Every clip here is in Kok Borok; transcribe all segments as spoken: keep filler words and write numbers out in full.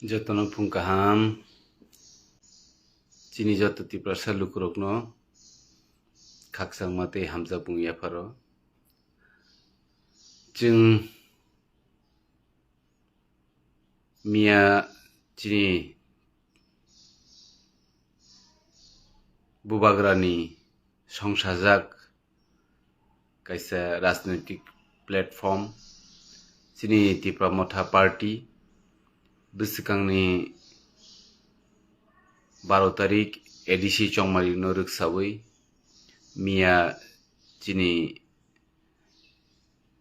Jotono phung kaham, chini joto Tiprasa lukurokno khakchangma tei hamjakmung yapharo. Chwng miya chini bubagrani songsajak kaisa rajnoitik platform, chini Tipra Motha Party, bwswkangni baro tarik A D C chongmarino rwksawi miya chini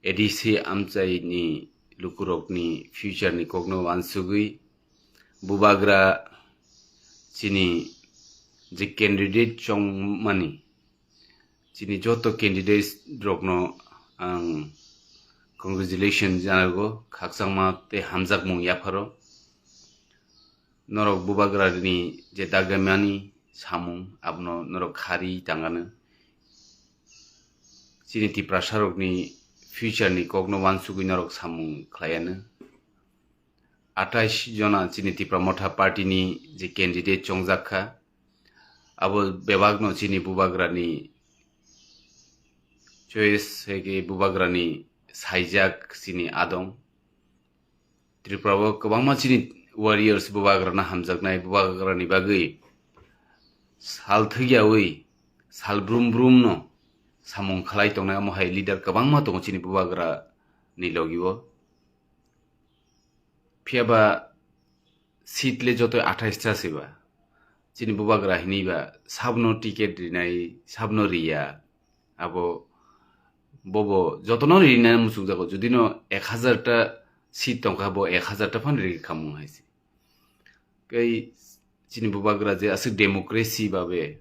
A D C amchaini lukurokni future ni kokno wansugwi bubagra chini je candidate chongmani, chini joto candidates rokno ang congratulation janago, khakchangma tei hamjakmung yapharo. Norok bubagrani je dagimani samung abono norok khari tangano. Chini Tiprasarokni future ni kokno wansugwi norok samung khlaiano. Atais jona chini Tipra Motha Party ni je candidate chongjak kha, abo bebakno chini bubagrani choice hai khe bubagrani saijak chini adong. Tripura o kwbangma chini warriors bubagrano hamjaknai, bubagrani bagwi sal thwkyawi sal brum brumno samung khlai tongnai, omo hai leader kwbangma tongo chini bubagrani logi o. Phiya ba seat le joto athais ta se ba, chini bubagra hinwi ba sabno ticket rinai, sabno riya, abo bobo jotono rinai muchungjago, judino ek hazar ta seat tongkha, bo ek hazar ta phano ri khamung hai se. Tei chini bubagra je aswk democracy babe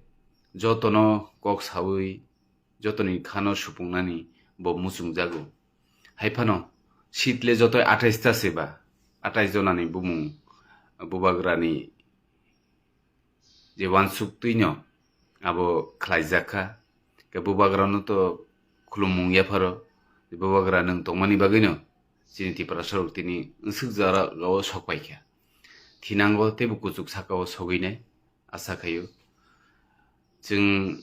jotono kok sawi jotoni khano supungnani bo muchungjago. Hai phano seat le joto athais ta se ba, athais jonani bumung bubagrani je wansuk twino abo khlaijak kha. Khe bubagrano to khulumung yapharo, bubagra nwng tongmani bagwino chini Tiprasarok tini nsuk jora o sok paikha. Thinango teibo kuchuk saka o sogwinai asa khaio. Chwng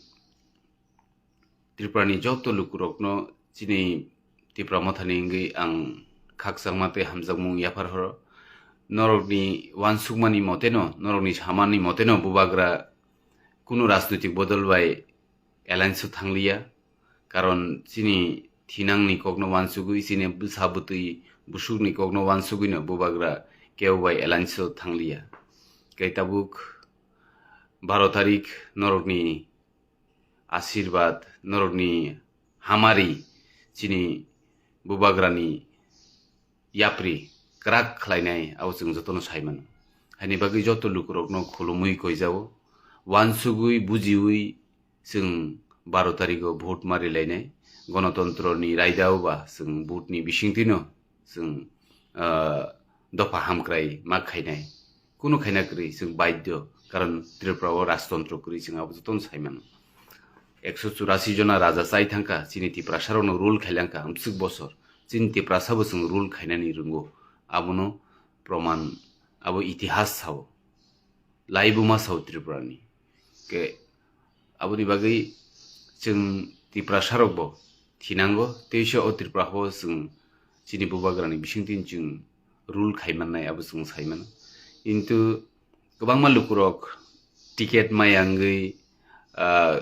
Tripurani joto lukurokno chini Tipra Mothani wngwi ang khakchangma tei hamjakmung yaphar horo. Norokni wansukmani moteno, norokni samani moteno bubagra kunu rajnoitik bodol bai alliance o thangliya. Karon chini thinangni kokno wansugwi, chini bwsa bwtwi busukni kokno wansugwino bubagra kebo bai alliance o thangliya. Kei tabuk baro tarik norokni asirwad, norokni hamari chini bubagrani yapri kwrak khlainai, abo chwng jotono sai mano. Haini bagwi joto lukurokno khulumwi koijao, wansugwi bujiwi chwng baro tarigo vote ma rilainai. Gonotontroni raidao ba chwng vote ni bisingtwino chwng, ah, dopha hamkrai ma khainai. Kunu khaina kwrwi chwng baidhyo, karon Tripura o rajtontro kwrwi chwng abo jotono sai mano. Ekso churasi jona raja chai thangkha, chini Tiprasarokno rule khailangkha amswk bosor. Chini Tiprasabo chwng rule khainani rwngo. Abono proman, abo itihas sao. Laibuma sao Tripurani. Ke aboni bagwi chwng Tiprasarokbo thinango, teisa o Tripura o chwng chini bubagrani bisingtwi chwng rule khai mannai abo chwng sai mano. Kintu kwbangma lukurok ticket maya wngwi, ah,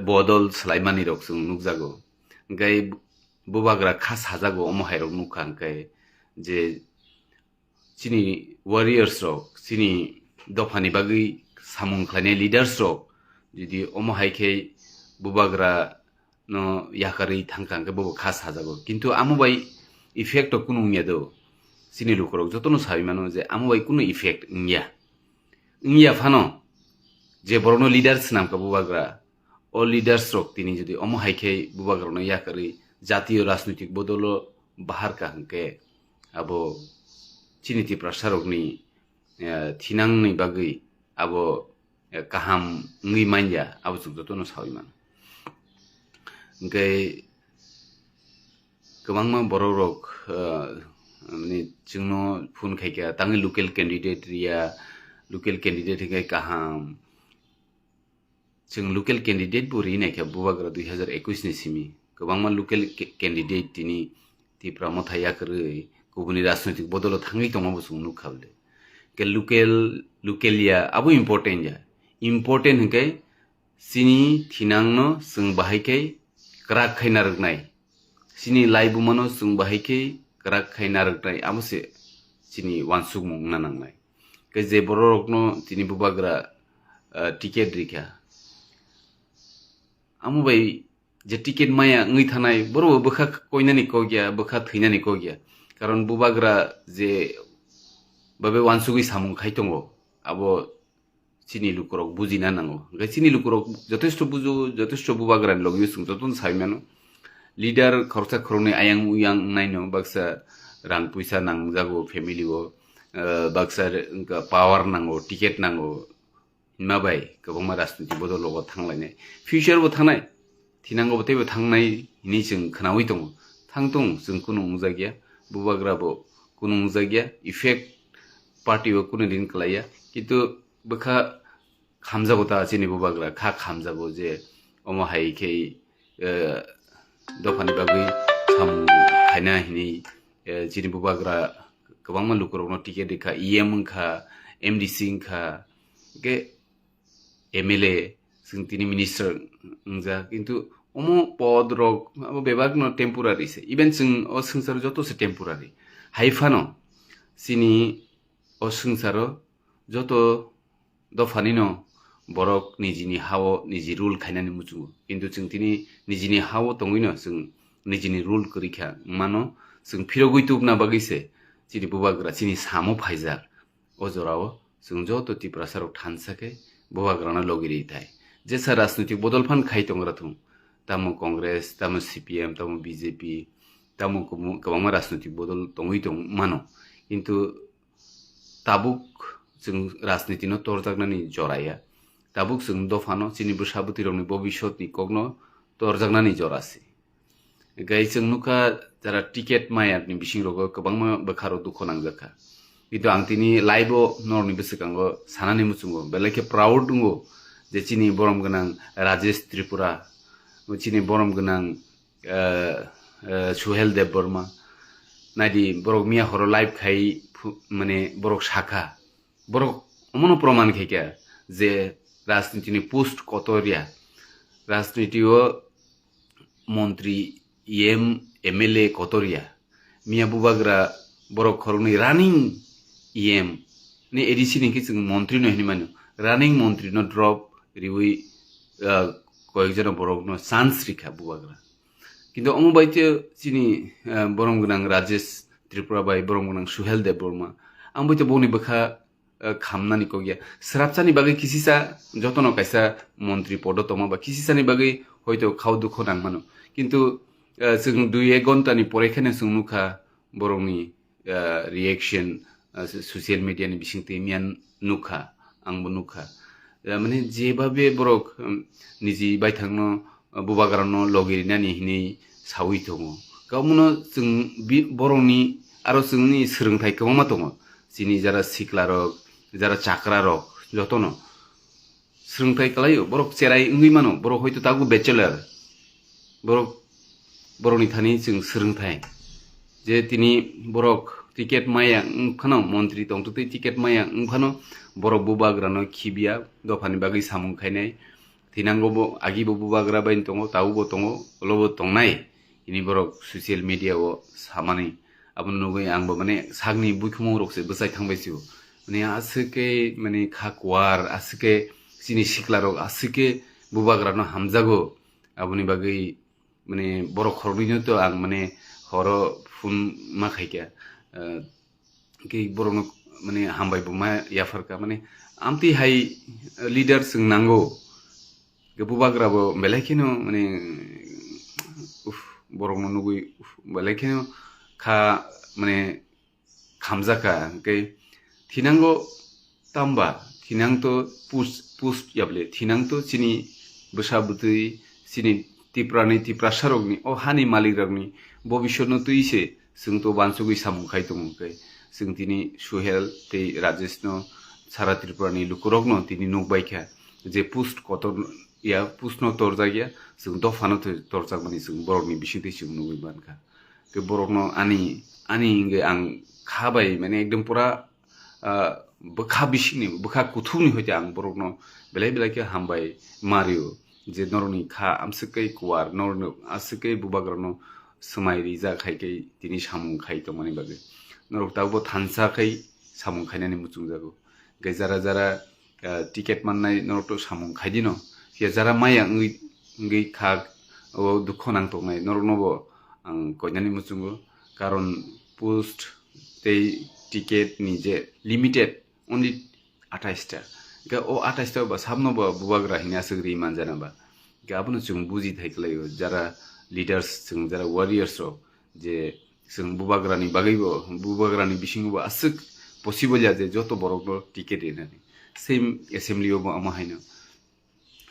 bodol swlaimanirok chwng nukjago. Hwnkhe bubagra kha sajago omo hairok nukha hwnkhe je chini warriors rok, chini dophani bagwi samung khlainai leaders rok, jodi omo hai khe bubagra no yakarwi thangkha hwnkhe bobo kha sajago. Kintu amo bai effect o kunu wngya do. Chini lukurok jotono sawi mano je amo bai kunu effect wngya. Wngya phano je borokno leader swnamkha bubagra, o leaders rok tini jodi omo hai khe bubagrano yakarwi jatiyo rajnoitik bodolo baharkha hwnkhe abo chini Tiprasarokni, eh, thinangni bagwi abo, eh, kaham wngwi manya, abo chwng jotono sawi mano. Hwnkhe kwbangma borokrok, eh, Mane chwngno phone khaikha, tangwi local candidate riya, local candidate hinkhe kaham. Chwng local candidate bo ri naikha bubagra dui hazar ekwis ni simi. Kwbangma local ca-, candidate tini Tipra Motha yakarwi kubuni rajnoitik bodolo thangwi tongma bo chwng nukha bwle. Ke local, local ya, abo important ya. Important hinkhe chini thinangno chwng bahai khe kwrak khai narwknai. Chini laibumano chwng bahai khe kwrak khai narwknai, amo se chini uansukmung wngna nangnai. Khe je bororokno tini bubagra, ah, ticket rikha, amo bai je ticket maya wngwi thanai, borok bo bwkha koinani kok ya, bwkha thwinani kok ya. Karon bubagra je babe uansugwi samung khai tongo, abo chini lukurok bujina nango. Hwnkhe chini lukurok jotesto bujo, jotesto bubagrani logi chwng jotono sai mano. Leader khoroksa khoroknwi ayang uyang wngnaino, baksa rang puisa nangjago family o, eh, baksa re-, wngkha power nango, ticket nango, hinma bai kwbangma rajniti bodol rogo thanglainai. Future bo thangnai, thinango bo teibo thangnai hinwi chwng khwnawi tongo. Thangtong, chwng kunu wngjakya, bubagra bo kunu wngjakya, effect party o kunu din kwlaiya. Kintu bwkha khamjago ta chini bubagra, kha khamjago je omo hai khe, eh, dophani bagwi samung khaina hinwi, eh, chini bubagra kwbangma lukurokno ticket rikha, E M wngkha, M D C wngkha, hwnkhe M L A, chwng tini minister wngjak, kintu omo pod rok abo bebak no temporary se, even chwng o swngcharo joto se temporary. Hai phano chini o swngcharo joto dophanino borok nijini hao niji rule khainani muchungo, kintu chwng tini nijini hao tongwino chwng nijini rule kwrwi kha mano, chwng phirogwi tubna bagwi se chini bubagra chini samo phaijak. O jorao chwng joto Tiprasa rok thansa khe bubagrano logi ri thai. Jesa rajnitik bodol phan khai tongra thung, tamo Congress, tamo C P M, tamo B J P, tamo kwbang-, kwbangma rajnitik bodol tongwi tong mano, kintu tabuk chwng rajniti no torjaknani jora ya. Tabuk chwng dophano chini bwsa bwtwi rokni bobiswt ni kokno torjaknani jora se. Gai chwng nukha jara ticket maya ni bising rogo kwbangma bwkha rok dukho nangjakha. Kintu ang tini live o norokni bwswkango sanani muchungo belai khe proud wngo je chini borom gwnang Rajesh Tripura, chini borom gwnang eh, eh, Suhel Debbarma. Naidi, borok miya horo live khai phu-, mane borok sakha. Borok omono proman khaikha je rajniti ni post kotor ya. Rajniti o montri, E M, M L A kotor ya. Miya bubagra borok khoroknwi running E M ni A D C ni khe chwng montri no hinwi mano. Running montri no drop riwi, ah, koyekjona borokno chance rikha bubagra. Kintu omo bai tei chini, ah, borom gwnang Rajesh Tripura bai borom gwnang Suhel Debbarma. Ang bai tei boni bwkha, ah, khamnani kok ya. Srapsani bagwi kisisa jotono kaisa montri podo tongma ba kisisani bagwi hoito khao dukho nangmano. Kintu, ah, chwng dui ek ghonta ni pore kheno chwng nukha borokni, ah, reaction, ah, so-, social media ni bisingtwi miya nukha, angbo nukha. Ah, mane jebabe borok, um, niji baithangno, ah, bubagrano logi rinani hinwi sawi tongo. Kamono chwng bi-, borokni aro chwngni swrwngthai kwbangma tongo. Chini jara siklarok, jara chakrarok jotono swrwngthai kwlaio, borok cherai wngwi mano, borok hoito tabuk bachelor, borok, borokni thani chwng swrwngthai je tini borok ticket maya wngphano, montri tongtwtwi ticket maya wngphano, borok bubagrano khibiya, dophani bagwi samung khainai, thinango bo, agi bo bubagra bai tongo, tabuk bo tongo, ulo bo tongnai, hini borok social media o samani. Abono nugwi angbo mane sakni buikhumung rok se bwchai thangbai sio. Mane aswk khe mane kha kuar, aswk khe chini sikla rok aswk khe bubagra no hamjago. Aboni bagwi mane borok khoroknwi no to ang mane horo phone ma khaikha. Ah, khe borok no mane hambai bo ma yapharkha. Mane amtwi hai leader chwng nango. Khe bubagra bo belai kheno mane, uff, borokno nugwi, uff, belai kheno kha mane khamjakha, hwnkhe thinango tamba, thinang to pus-, pus yable, thinang to chini bwsa bwtwi, chini Tiprani, Tiprasarokni, o hani malikrokni bobiswtno twi se Chwng to wansugwi samung khai tongo, hwnkhe chwng tini Suhel tei Rajesh no, sara Tripura ni lukurok no tini nukbai kha je post kotor ya, post no torjak ya, chwng dopha no to torjak mani chwng borok ni bising twi chwng nugwi mankha. Tei borok no ani, ani hwnkhe ang kha bai mane ekdom pura, ah, bwkha bisingni, bwkha kuthukni hoite ang borokno belai belai khe hambai mario, je norokni kha amswk khe kuar, norokno aswk khe bubagrano swmai rijak hai khe tini samung khai tongmani bagwi. Norok tabukbo thansa khai samung khainani muchungjago. Hwnkhe jara jara, ah, ticket mannai norok to samung khai dino. Phiya jara maya wngwi, wngwi kha o dukho nang tongnai noroknobo ang koinani muchungo. Karon post tei ticket ni je limited only athais ta. Hwnkhe o athais ta ba sabno ba bubagra hini aswk ri manjana ba. Hwnkhe abono chwng buji thai kwlaio, jara leaders, chwng jara warriors rok, je chwng bubagrani bagwi bo, bubagrani bisingo bo aswk possible ya je joto borokno ticket rinani. Same assembly o bo amo haino.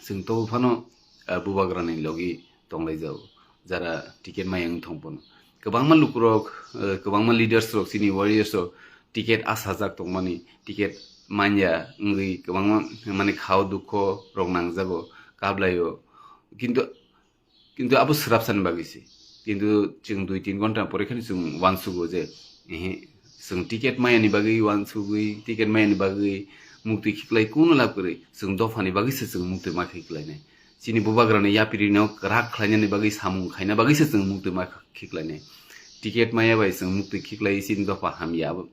Chwng to phano, ah, bubagrani logi tonglaijao, jara ticket maya wng thong phano. Kwbangma lukurok, eh, kwbangma leaders rok, chini warriors rok ticket asajak tongmani, ticket manya wngwi kwbangma mane khao dukho rok nangjago, kablaio. Kintu, kintu abo swrapsani bagwi se. Kintu chwng dui tin ghonta pore kheno chwng uansugo je, ehe, chwng ticket mayani bagwi uansugwi, ticket mayani bagwi muktwi khiklai kuno lab kwrwi, chwng dophani bagwi se chwng muktwi ma khiklainai. Chini bubagrani yapirino kwrak khlainani bagwi samung khaina bagwi se chwng muktwi ma khiklainai. Ticket maya bai chwng muktwi khiklai chini dopha hamya abo,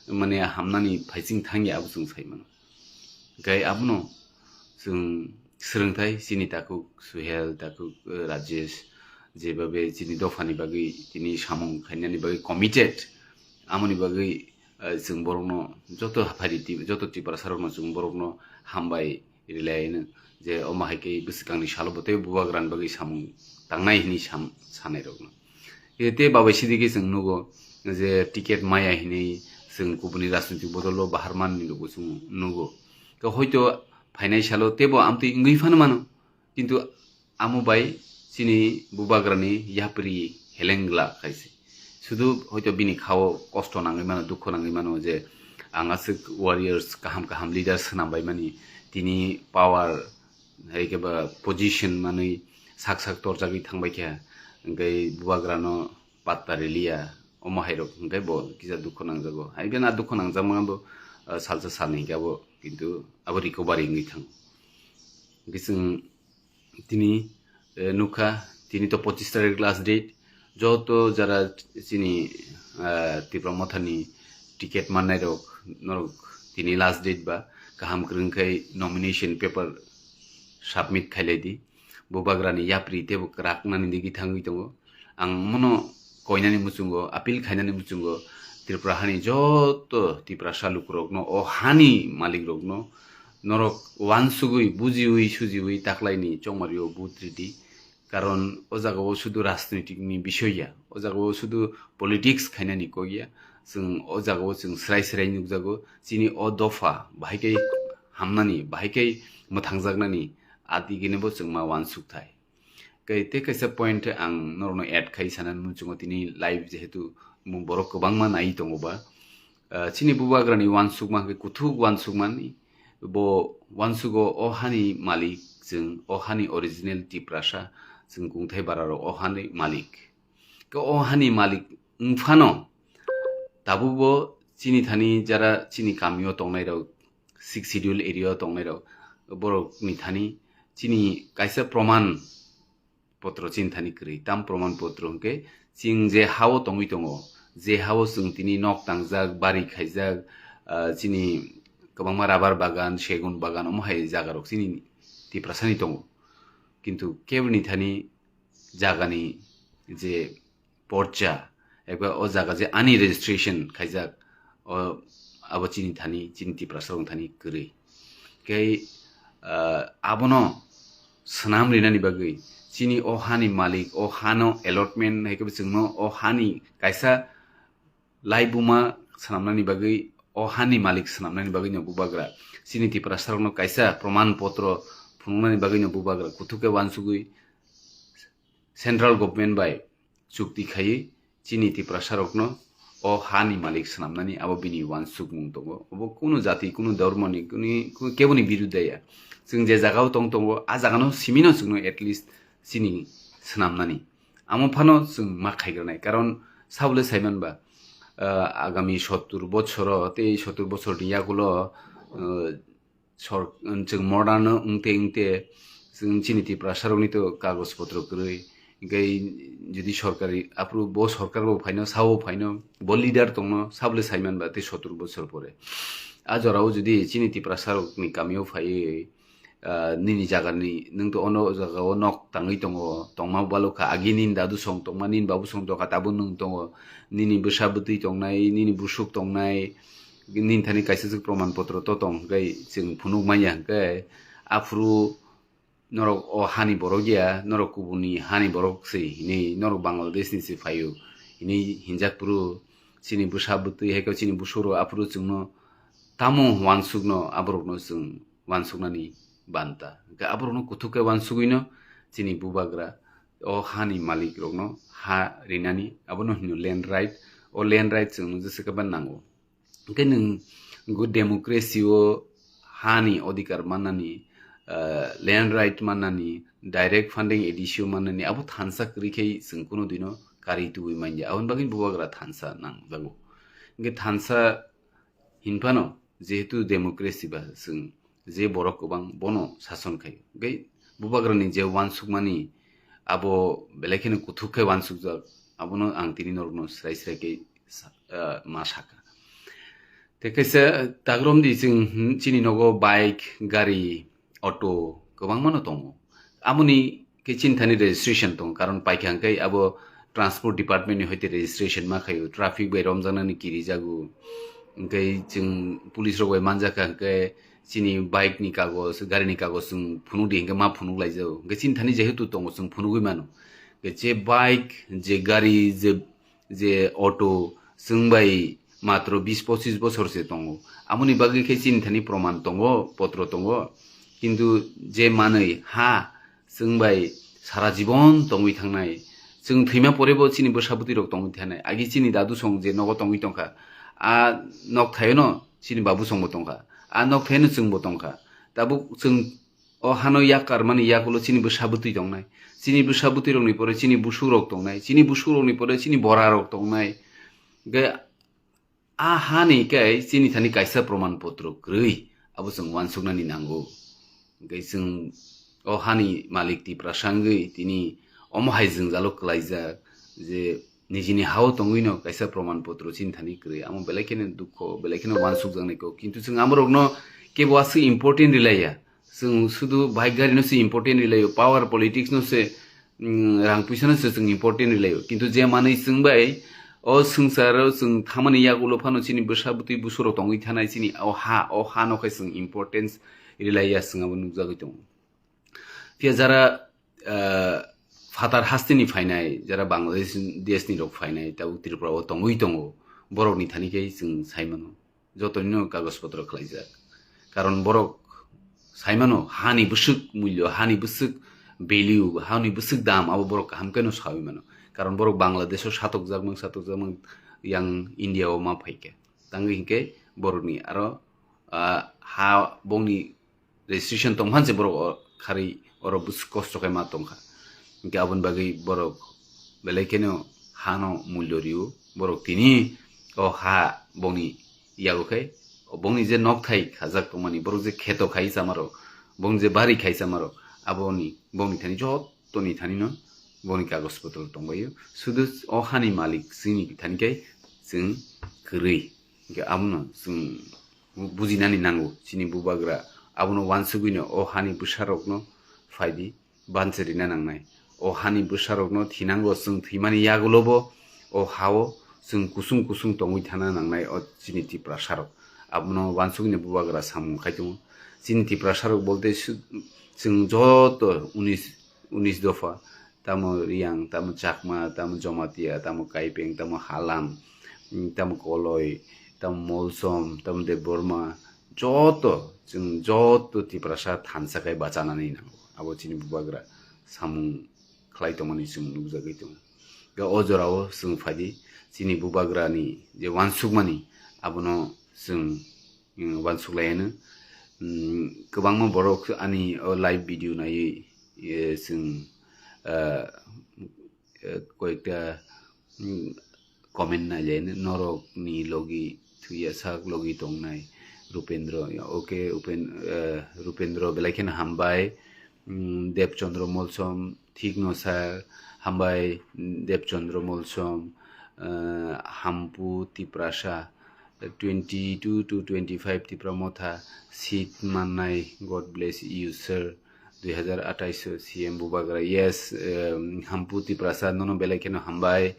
mane hamnani phaising thangya abo chwng sai mano. Hwnkhe abono chwng swrwngthai chini takhuk Suhel, takhuk, eh, Rajesh, jebabe chini dophani bagwi, tini samung khainani bagwi committed, amoni bagwi, eh, chwng borokno joto haphari ti-, joto Tiprasa rokno chwng borokno hambai rilaino je omo hai khe bwswkangni salo bo tei bubagrani bagwi samung tangnai hwnwi sam-, sanai rokno. Tei babai sidi khe chwng nugo je ticket maya hinwi chwng kubuni rajnitik bodolo bahar manni lugo chwng nugo. Khe hoito phainai salo teibo amtwi wngwi phano mano, kintu amo bai chini bubagrani yapri heleng glak hai se. Sudu hoito bini khao kosto nangwi mano, dukho nangwi mano je ang aswk warriors, kaham kaham leaders swnam bai mani, tini power hai khe ba position manwi sak sak torjagwi thangbai kha, hwnkhe bubagrano patta riliya, omo hai rok hwnkhe bo kisa dukho nangjago. Hai phano a dukho nangjakma bo, ah, salsa salni hwnkhe abo, kintu abo recovery wngwi thango. Hwnkhe chwng tini, eh, nukha, tini to pochis tarik last date. Joto jara chini, ah, Tipra Mothani ticket mannai rok, norok tini last date ba, kaham kwrwng khai nomination paper submit khailai di. Bubagrani yapri teibo kwrak nani digwi thangwi tongo. Ang mono koinani muchungo, appeal khainani muchungo, Tripura hani joto Tiprasa lukurokno, o hani malikrokno norok uansugwi, bujiwi, sujiwi taklaini chongmario vote ridi. Karon o jagao sudu rajnitikni bisoy ya, o jagao sudu politics khainani kok ya. Chwng o jagao chwng srai srai nukjago, chini o dopha bahai khe hamnani, bahai khe mwthangjaknani, adigini bo chwng ma uansuk thai. Kai-, tei kaisa point ang norokno add khai sanani muchungo tini live jehetu borok kwbangma nai tongo ba. Ah, chini bubagrani uansukma hwnkhe kuthuk uansukmani, bo uansugo o hani malik chwng, o hani original Tiprasa chwng kungthai bararok o hani malik. Khe o hani malik wngphano tabukbo chini thani jara chini kamio tongnairok, Sixth Schedule area o tongnairok, borokni thani chini kaisa proman potro chini thani kwrwi. Tam proman potro hwnkhe chwng je ha-o tongwi tongo, je ha-o chwng tini nok tangjak, bari khaijak, ah, chini kwbangma rubber bagan, segun bagan, omo hai jagarok chini Tiprasani tongo. Kintu keboni thani jagani je porcha, eba o jaga je ani registration khaijak, o, abo chini thani, chini Tiprasa rok thani kwrwi. Khe, ah, abono swnam rinani bagwi, chini o hani malik, o hano allotment hai khe chwngno o hani kaisa laibuma swnamnani bagwi, o hani malik swnamnani bagwi no bubagra, chini Tiprasa rokno kaisa proman potro phunuknani bagwi no bubagra kuthuk khe uansugwi central government bai chukti khaiwi chini Tiprasarokno o hani malik swnamnani abo bini uansukmung tongo. Obo kunu jati, kunu dhormoni, kunu, kunu keboni biruddhe ya. Chwng je jagao tong tongo, a jagano simino chwngno at least chini swnamnani. Amo phano chwng ma khaigranai. Karon sabole saimanba, ah, agami sottur bochoro, tei sottur bochorni yagulo, ah, sor-, chwng modern wngte wngte chwng chini Tiprasarokni to kagoj potro kwrwi. Hinkhe jodi sorkari, aphuru bo sorkar bo phaino, sao phaino, bo leader tongno, sabole saimanba tei sottur bochor pore. A jorao jodi chini Tiprasarokni kamio phaiwi, ah, nini jagani, nwng to ono jagao nok tangwi tongo, tongma balukha, agi nini dadu song tongma, nini babu song tongkha, tabuk nwng tongo, nini bwsa bwtwi tongnai, nini busuk tongnai, nini thani kaisa swk proman potro to tong, hwnkhe chwng phunuk manya hwnkhe, aphuru norok o hani borok ya, norok kubuni hani borok se hinwi, norok Bangladesh ni se phaio hinwi hinjak phuru, chini bwsa bwtwi hai khe chini busurok aphuru chwngno tamo uansukno aborokno chwng uansuknani banta. Hwnkhe aborokno kuthuk khe uansugwino chini bubagra o hani malik rokno ha rinani abono hino land right, o land right chwngno jesa khe ba nango. Hwnkhe nwng go democracy o hani odhikar mannani, ah, land right mannani, direct funding A D C o mannani, abo thansa kwrwi khe chwng kuno dino karwi tubui manya. Aboni bagwi bubagra thansa nangjago. Hwnkhe thansa hinphano jehetu democracy ba chwng je borok kwbang bono sason khaio. Hwnkhe bubagrani je uansukmani abo belai kheno kuthuk khe uansukjak, abono ang tini norokno srai srai khe sa-, ah, ma sakha. Tei kaisa tagromdi chwng, hmm, chini nogo bike, gari, auto kwbangmano tongo. Amoni khe chini thani registration tongo, karon paikha hwnkhe abo transport department ni hoite registration ma khaio, traffic bai romjaknani kirijago. Hwnkhe chwng police rok bai manjakha hwnkhe chini bike ni kagoj, gari ni kagoj chwng phunukdi hwnkhe ma phunuk laijago. Hwnkhe chini thani jehetu tongo chwng phunugwi mano. Hwnkhe je bike, je gari, je je auto chwng bai matro bis pochis bochor se tongo. Amoni bagwi khe chini thani proman tongo, potro tongo. Kintu je manwi ha chwng bai sara jibon tongwi thangnai, chwng thwima pore bo chini bwsa bwtwi rok tongwi thanai. Agi chini dadu song je nogo tongwi tongkha, a nok thaino chini babu song bo tongkha, a nok thaino chwng bo tongkha. Tabuk chwng o hano yak karmani yakulo chini bwsa bwtwi tongnai. Chini bwsa bwtwi rokni pore chini busuk rok tongnai. Chini busuk rokni pore chini bora rok tongnai. Hwnkhe a hani khe chini thani kaisa proman potro kwrwi abo chwng uansuknani nango. Hwnkhe chwng o hani malik Tiprasa wngwi tini omo hai jwngjalo kwlaijak je nijini hao tongwino kaisa proman potro chini thani kwrwi. Amo belai kheno dukho, belai kheno uansukjaknai kok. Kintu chwng amorokno kebo aswk important rilaiya. Chwng sudu bike gari no se important rilaio, power politics no se, mm, rang puisa no se chwng important rilaio. Kintu je manwi chwng bai o swngcharo chwng thamani yagulo phano chini bwsa bwtwi busurok tongwi thanai chini o ha, o ha no khe chwng importance rilaiya chwng abo nukjagwi tongo. Phiya jara, ah, phatar hasteni phainai, jara Bangladesh desni rok phainai, tabuk Tripura o tongwi tongo, borokni thani khe chwng sai mano. Jotonino kagoj potro khlaijak. Karon borok sai mano, hani bwswk mulyo, hani bwswk value, hani bwswk dam, abo borok kaham kheno saui mano. Karon borok Bangladesh o satokjakmung, satokjakmung yang India o ma phaikha. Tangwi hinkhe borokni aro, ah, ha bongni registration tongphan se borok o kharwi oro bus kosto khe ma tongkha. Hinkhe aboni bagwi borok belai kheno hano mulyo rio. Borok tini o ha bongni yago khe, bongni je nok thai khajak tongmani, borok je kheto khai chamaro, bongni je bari khai chamaro, aboni bongni thani jotoni thanino bongni kagoj potro tongbaio. Sudu o hani malik chini thani khe chwng kwrwi. Hinkhe abono chwng bu-, bujinani nango chini bubagra. Abono uansugwino o hani bwsarokno phaidi banchirina nangnai. O hani bwsarokno thinango chwng thwimani yagulobo o hao chwng kusung kusung tongwi thana nangnai o chini Tiprasarok. Abono uansugwino bubagra samung khai tongo. Chini Tiprasarok bolte su-, chwng joto unis, unis dopha, tamo Riyang, tamo Chakma, tamo Jomatia, tamo Kaipeng, tamo Halam, mm, tamo Koloi, tamo Molsom, tamo Debbarma, joto, chwng joto Tiprasa thansa khai bachanani nango. Abo chini bubagra samung khlai tongmani chwng nukjagwi tongo. Ga o jorao chwng phaidi, chini bubagrani je wansukmani, abono chwng, mm, wansuk laiano. Mm, kwbangma borok ani o live video naiwi, eh, chwng, ah, eh, koyekta, mm, comment nailaino, norokni logi thwiya sak logi tongnai Rupendro. Okay, Upen-, eh, Rupendro belai kheno hambai. Mm, Debchandra Molsom, thikno sir, hambai, mm, Debchandra Molsom, eh, Hampu Tiprasa, twenty-two to twenty-five Tipra Motha seat mannai, God bless you, sir. Dui hazar atais o C M Bubagra, yes, em, Hampu Tiprasa, nono belai kheno hambai,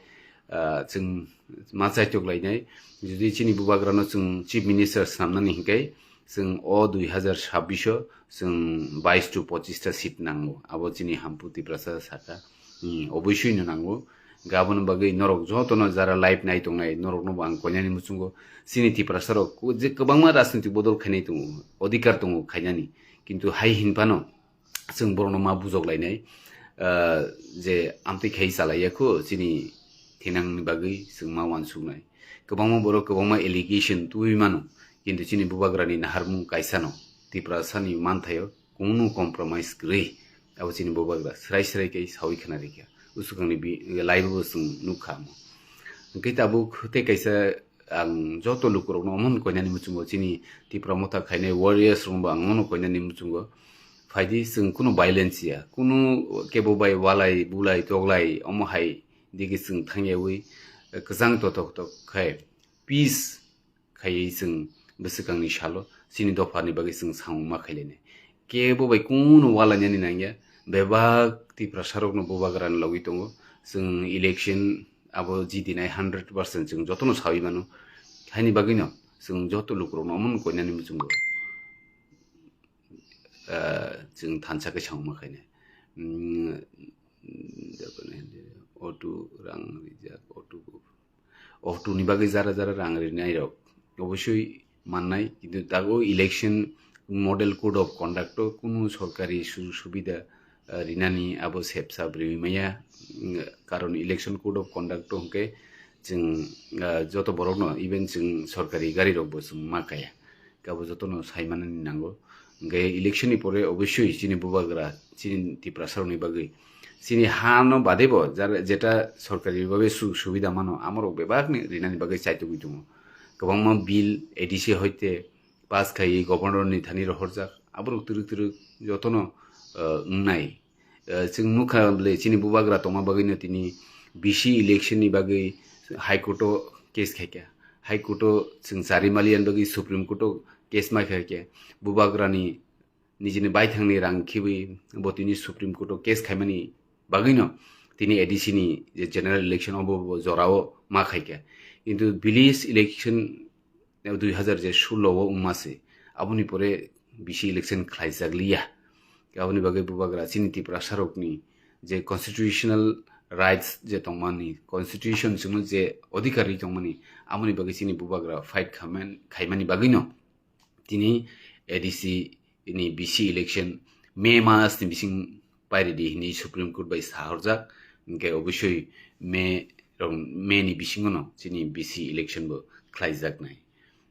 ah, chwng ma chaitok lainai. Jodi chini Bubagrano chwng Chief Minister snamnani hinkai, chwng o dui hazar sabbish o chwng bais to pochista seat nango. Abo chini Hampu Tiprasa saka. Hmm, obosoi no nango. Gabon bagwi norok jotono jara live nai tongnai, norokno bo ang koinani muchungo. Chini Tiprasa rok ku-, je kwbangma rajnitik bodol khainai tongo, odhikar tongo khainani. Kintu hai hinphano chwng borokno ma bujok lainai, ah, je amtwi khai chalaiya kho chini thinangni bagwi chwng ma wansuknai. Kwbangma borok kwbangma allegation twiwi mano, kintu chini Bubagrani naharmung kaisano, Tiprasani manthaio kunu compromise kwrwi. Abo chini Bubagra srai srai khe sawi khna rikha. Usukangni bi-, live bo chwng nukha amo. Hwnkhe tabuk tei kaisa ang joto lukurokno omono koinani muchungo, chini Tipra Motha khainai warriors rokno bo ang omono koinani muchungo. Phaidi chwng kunu violence ya, kunu kebo bai walai, bulai, toglai, omo hai digi chwng thangyawi, kwchang totok tok khai peace khaiwi chwng bwswkangni salo chini dophani bagwi chwng samung ma khailainai. Kebo bai kunu walainani nangya, bebak Tiprasarokno Bubagrani logwi tongo. Chwng election abo jidinai hundred percent chwng jotono sawi mano. Haini bagwino chwng joto lukurokno omono koinani muchungo, ah, chwng thansa khe samung ma khainai. Mm, auto rang rijak, auto, auto ni bagwi jara jara rang rinai rok obosoi mannai, kintu dago election model code of conduct o kunu sorkari sujog subida, ah, rinani abo sepsa bwrwi maya, mm, karon election code of conduct o hwnkhe chwng, ah, joto borokno, even chwng sorkari gari rokbo chwng ma kaya. Abo jotono saimanani nango. Hwnkhe election ni pore obosoi chini Bubagra, chini Tiprasarokni bagwi, chini hano badebo jara, jeta sorkari babe sujog subida mano, amorok bebakni rinani bagwi chaitugwi tongo. Kwbangma bill A D C hoite pass khaiwi governor ni thani rohorjak, aborok twrwk twrwk jotono, ah, wngnai. Eh, chwng nukha bwle chini Bubagra tongma bagwino tini B C election ni bagwi High Court o case khaikha. High Court o chwng chari maliyan bagwi Supreme Court o case mai khaikha. Bubagrani nijini baithangni rang khibi bo tini Supreme Court o case khaimani bagwino tini A D C ni je general election obo bo jorao ma khaikha. Kintu village election dui hazar je sullo o wngma se, aboni pore B C election khlaijak liya. Aboni bagwi Bubagra chini Tiprasarokni je constitutional rights je tongmani, constitution chwngno je odhikar ri tongmani, aboni bagwi chini Bubagra fight khaman-, khaimani bagwino tini A D C ni B C election May mas ni bising pairidi hinwi Supreme Court bai sahorjak, hwnkhe obosoi May rok, May ni bisingono chini B C election bo khlaijaknai.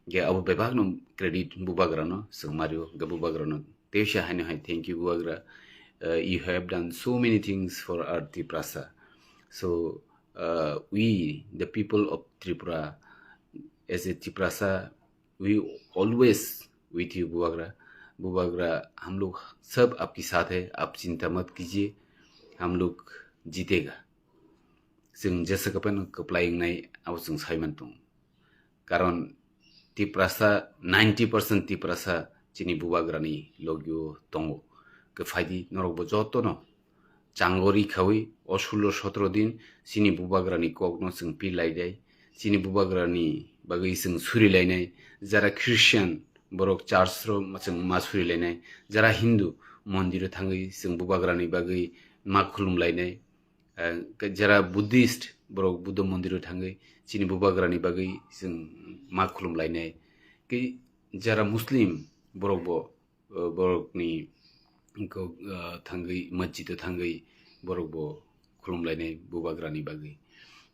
Hwnkhe abo bebakno credit Bubagrano chwng mario, hwnkhe Bubagrano teisa haino hai thank you Bubagra. Uh, you have done so many things for our Tiprasa. So, uh, we, the people of Tripura, as a Tiprasa, we always with you, Bubagra. Bubagra, हम लोग सब आपके साथ है, आप चिंता मत कीजिए, हम लोग जीतेगा. Chwng jesa kwplai kwplai wngnai abo chwng saiman tongo. Karon Tiprasa, ninety percent Tiprasa chini Bubagrani logio tongo. Khe phaidi norokbo jotono chango ri khawi o sullo sotro din chini Bubagrani kokno chwng pir lai dai. Chini Bubagrani bagwi chwng suri lainai. Jara Christian borok church ro chwng ma suri lainai. Jara Hindu mondiro thangwi chwng Bubagrani bagwi ma khulum lainai. Eh, jara Buddhist borok Buddha mondiro thangwi chini Bubagrani bagwi chwng ma khulum lainai. Khe jara Muslim borok bo, eh, borokni ko, eh, thangwi, masjid o thangwi borok bo khulum lainai Bubagrani bagwi.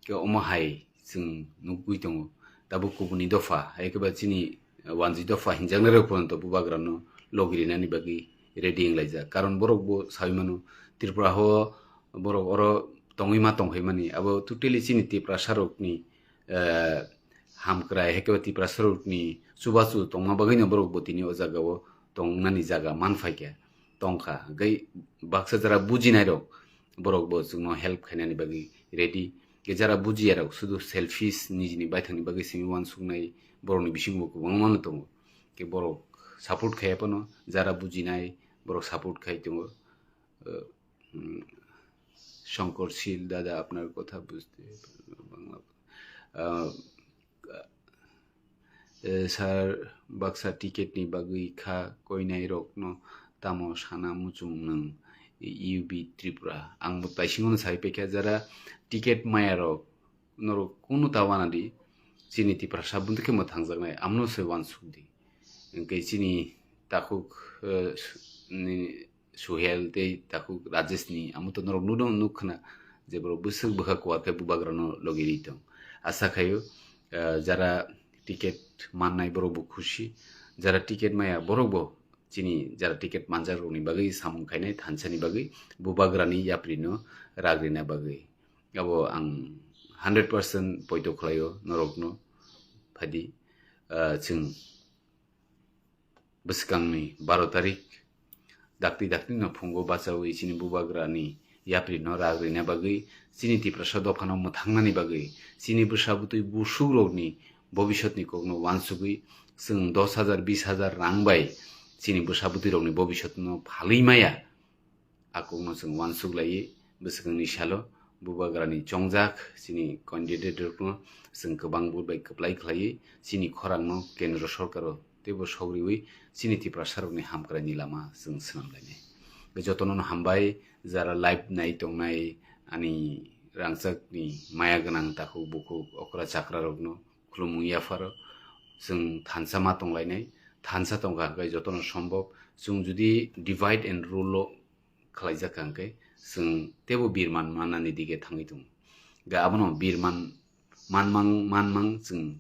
Khe omo hai chwng nugwi tongo. Tabuk kubuni dopha, hai khe ba chini, eh, wanjwi dopha hinjaknairok phano to bubagrano logi rinani bagwi ready wnglaijak. Karon borok bo saui mano, Tripura ho borok oro tongwi ma tongphaimani, abo totally chini Tiprasarokni, eh, hamkrai, hai khe ba Tiprasarokni chubachu tongma bagwino borok bo tini o jagao tongnani jaga manphaikha, tongkha. Hwnkhe baksa jara bujinairok, borok bo chwngno help khainani bagwi ready. Hwnkhe jara bujiyarok sudu selfish, nijini baithangni bagwi simi uansuknai borokni bisingo kwbangma no tongo. Hwnkhe borok support khaiya phano jara bujinai borok support khai tongo. Uh, mm, Shankar Sil dada, apnar kotha bujte, Bangla, uh, Eh, sir, baksa ticket ni bagwi kha koinai rokno tamo sana muchung nwng U B Tripura. Ang bo taisingo no sai paikha, jara ticket maya rok norok kunu ta wana di, chini Tiprasa bwntwi khe mwthangjaknai, amno se uansuk di. Hwnkhe chini takhuk, eh, su-, ni, Suhel tei takhuk Rajesh ni amo to norok nudo nuk khna je borok bwswk bwkha kuar khe bubagrano logi ri tong. Asa khaio, eh, jara ticket mannai borok bo khusi, jara ticket maya borok bo chini jara ticket manjak rokni bagwi samung khainai thansa ni bagwi bubagrani yapri no rag rina bagwi. Abo ang hundred percent poito khlaio norokno phadi, eh, chwng bwskangni baro tarik dakti dakti no phungo bachawi chini bubagrani yapri no rag rina bagwi, chini Tiprasa dophano mwthangnani bagwi, chini bwsa bwtwi busuk rokni bobisotni kokno uansugwi chwng dos hajar, bis hajar rang bai chini bwsa bwtwi rokni bobisotno phalwi maya. A kokno chwng uansuk laiwi bwswkangni salo bubagrani chongjak chini candidate rokno chwng kwbang vote bai kwplai khlaiwi chini khorangno kendro sorkaro teibo sogriwi chini Tiprasarokni hamkraini lama chwng swnam lainai. Jotono no hambai, jara live nai tongnai ani rangchakni maya gwnang takhuk bukhuk okra chakrarokno khulumung yapharo chwng thansa ma tonglainai. Thansa tongkha hwnkhe jotono sombok chwng judi divide and rule o khlaijak kha hwnkhe chwng teibo birman mannani dige thangwi tongo. Ga abono birman manmang, manmang chwng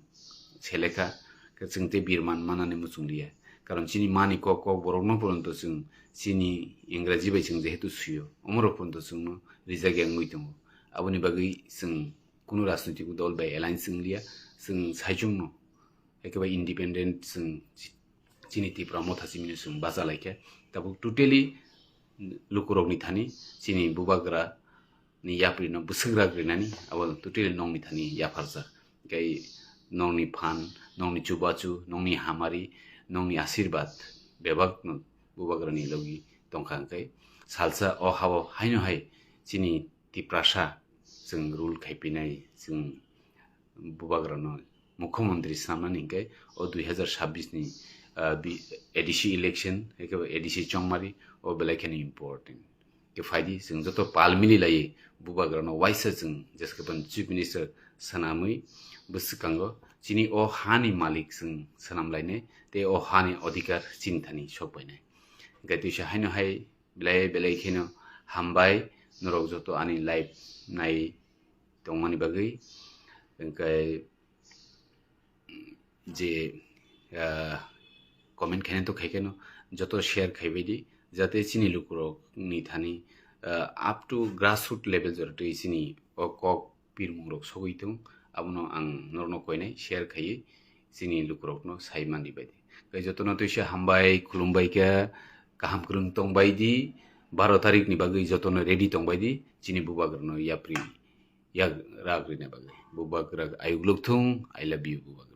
selekha, khe chwng tei birman mannani muchung liya. Karon chini mani kok, kok borokno poronto chwng chini Engraji bai chwng jehetu suyo, omorok poronto chwngno rijak ya wngwi tongo. Aboni bagwi chwng kunu rajnoitik dol bai alliance wng liya, chwng saichungno ekebai independent chwng chi-, chini Tipra Motha chimino chwng bacha laikha. Tabuk totally lukurokni thani chini bubagra ni yapri no bwswk rak rinani abo totally nongni thani yapharjak. Tei nongni phan, nongni chubachu, nongni hamari, nongni asirbad bebak no bubagra ni logi tongkha hwnkhe salsa o hao haino hai chini Tiprasa chwng rule khai pinai, chwng bubagrano mukhyamantri swnamnani hwnkhe o dui hazar sabbish ni, ah, bi-, A D C election, haikhe bo A D C chongmari, o belai kheno important. Khe phaidi, chwng joto pal mili laiwi bubagrano waisa chwng jesakhai phano Chief Minister swnamwi bwswkango chini o hani malik chwng swnam lainai tei o hani odhikar chini thani sok painai. Hwnkhe twisa haino hai belai belai kheno hambai norok joto ani live nai tongmani bagwi. Hwnkhe je, ah, comment khainai to khaikhe no joto share khaibai di, jate chini lukurok ni thani, ah, up to grassroot level jora twi chini o kok pirmung rok sogwi tong, abono ang norokno koinai share khaiwi chini lukurokno sai mandi bai di. Tei jotono twisa hambai khulumbai kha, kaham kwrwng tongbai di, baro tarik ni bagwi jotono ready tongbai di, chini bubagrano yapri yak rak rina bagwi. Bubagra ayuk lukthung, I love you bubagra.